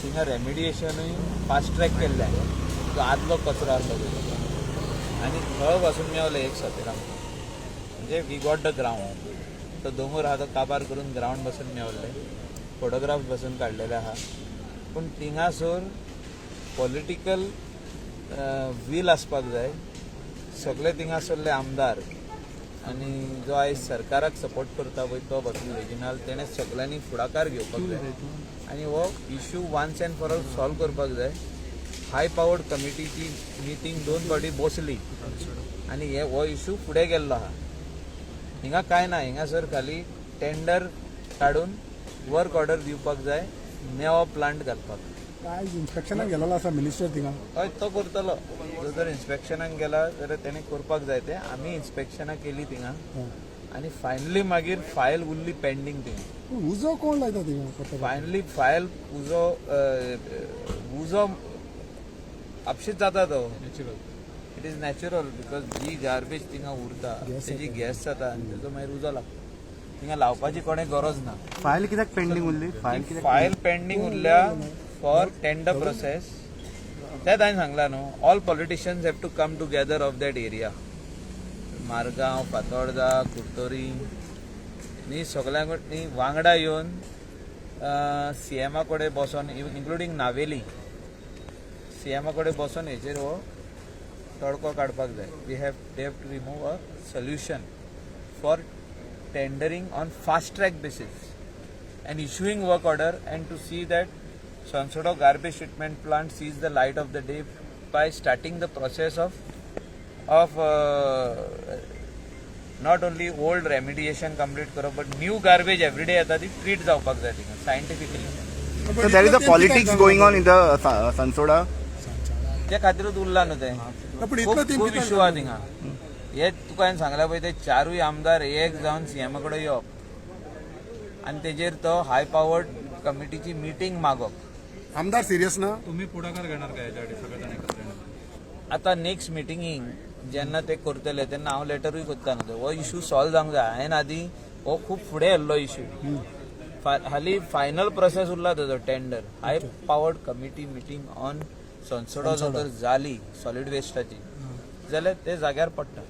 थिंगा रेमिडिएशनूय fast track केल्लें. जो आदलो कचरो आसलो तो आनी थळ पासून मेवलें एक सतेर आमकां. म्हणजे we got the ground. तो दोंगर आहा तो काबार करून ग्रावंड बसून मेवल्ले, फोटोग्राफ बसून काडलेले आहा. पूण थिंगासर पॉलिटिकल वील आसपाक जाय. सगळे थिंगासरले आमदार आनी जो आयज सरकाराक सपोर्ट करता पळय तो बसून रेजिनाल, तेणें सगळ्यांनी फुडाकार घेवपाक जाय आनी हो issue once and for all solve करपाक जाय. हाय पावर्ड कमिटीची मिटींग दोन फावटी बसली आनी हे हो इशू फुडें गेल्लो आहा. हिंगा कांय ना. हिंगासर खाली टेंडर काडून वर्क ऑर्डर दिवपाक जाय नेवो प्लांट घालपाक. आयज इन्स्पेक्शनाक गेलेलो आसा मिनिस्टर थिंगा. हय, तो करतलो. जो जर इन्स्पेक्शनाक गेला जाल्यार तेणें करपाक जाय तें. आमी इन्स्पेक्शनां केली थिंगा आनी फायनली मागीर फायल उरली पेंडींग थिंगा. पूण उजो कोण लायता थिंगा? फायनली फायल उजो उजो आपशीच जाता तो. It is natural because ji garbage थिंगा उरता तेजी गॅस जाता आनी तेजो मागीर उजो लागता. थिंगा लावपाची कोणें गरज ना. फायल कित्याक पेंडींग उरली? फायल कित्याक? फायल पेंडींग उरल्या फॉर टेंडर प्रोसेस. तेच हांवें सांगला न्हू, all politicians have to come together of that area, Margao, Fatorda, Curtorim, न्ही सगळ्यां न्ही वांगडा येवन सीएमा कडेन बसोन, इन्क्लुडींग नावेली, सीएमा कडेन बसोन हेचेर हो तडको काडपाक जाय. We have they have to remove a solution for tendering on fast track basis and issuing work order and to see that Sonsodo garbage treatment plant sees the light of the day by starting the process of not only old remediation complete करप but new garbage every day येता ती treat जावपाक जाय थिंगा scientifically. So there is a politics going on in the Sansoda. त्या खातीरूच उरला न्हू तें. पूण खूब इतलो तेंप खूब कित्याक इशू आहा थिंगा. हे तुका हांवें सांगला पळय, ते चारूय आमदार एक जावन सीएमा कडेन येवप आनी तेजेर तो हाय पावर्ड कमिटीची मिटींग मागप. आमदार सिरियस ना. तुम्ही पुढाकार घेणार का याच्यासाठी सगळेजण एकत्र येणार? आता नेक्स्ट मिटिंगीक जेन्ना ते करतले तेन्ना हांव लेटरूय करता न्हू. हो इशू सॉल्व जावंक जाय. हांवें आदीं हो खूब फुडें येल्लो इशू. हाली फायनल प्रोसेस उरला तेजो tender. High powered committee meeting on Sonsodo जर जाली सॉलिड वेस्टाची जाल्यार ते जाग्यार पडटा.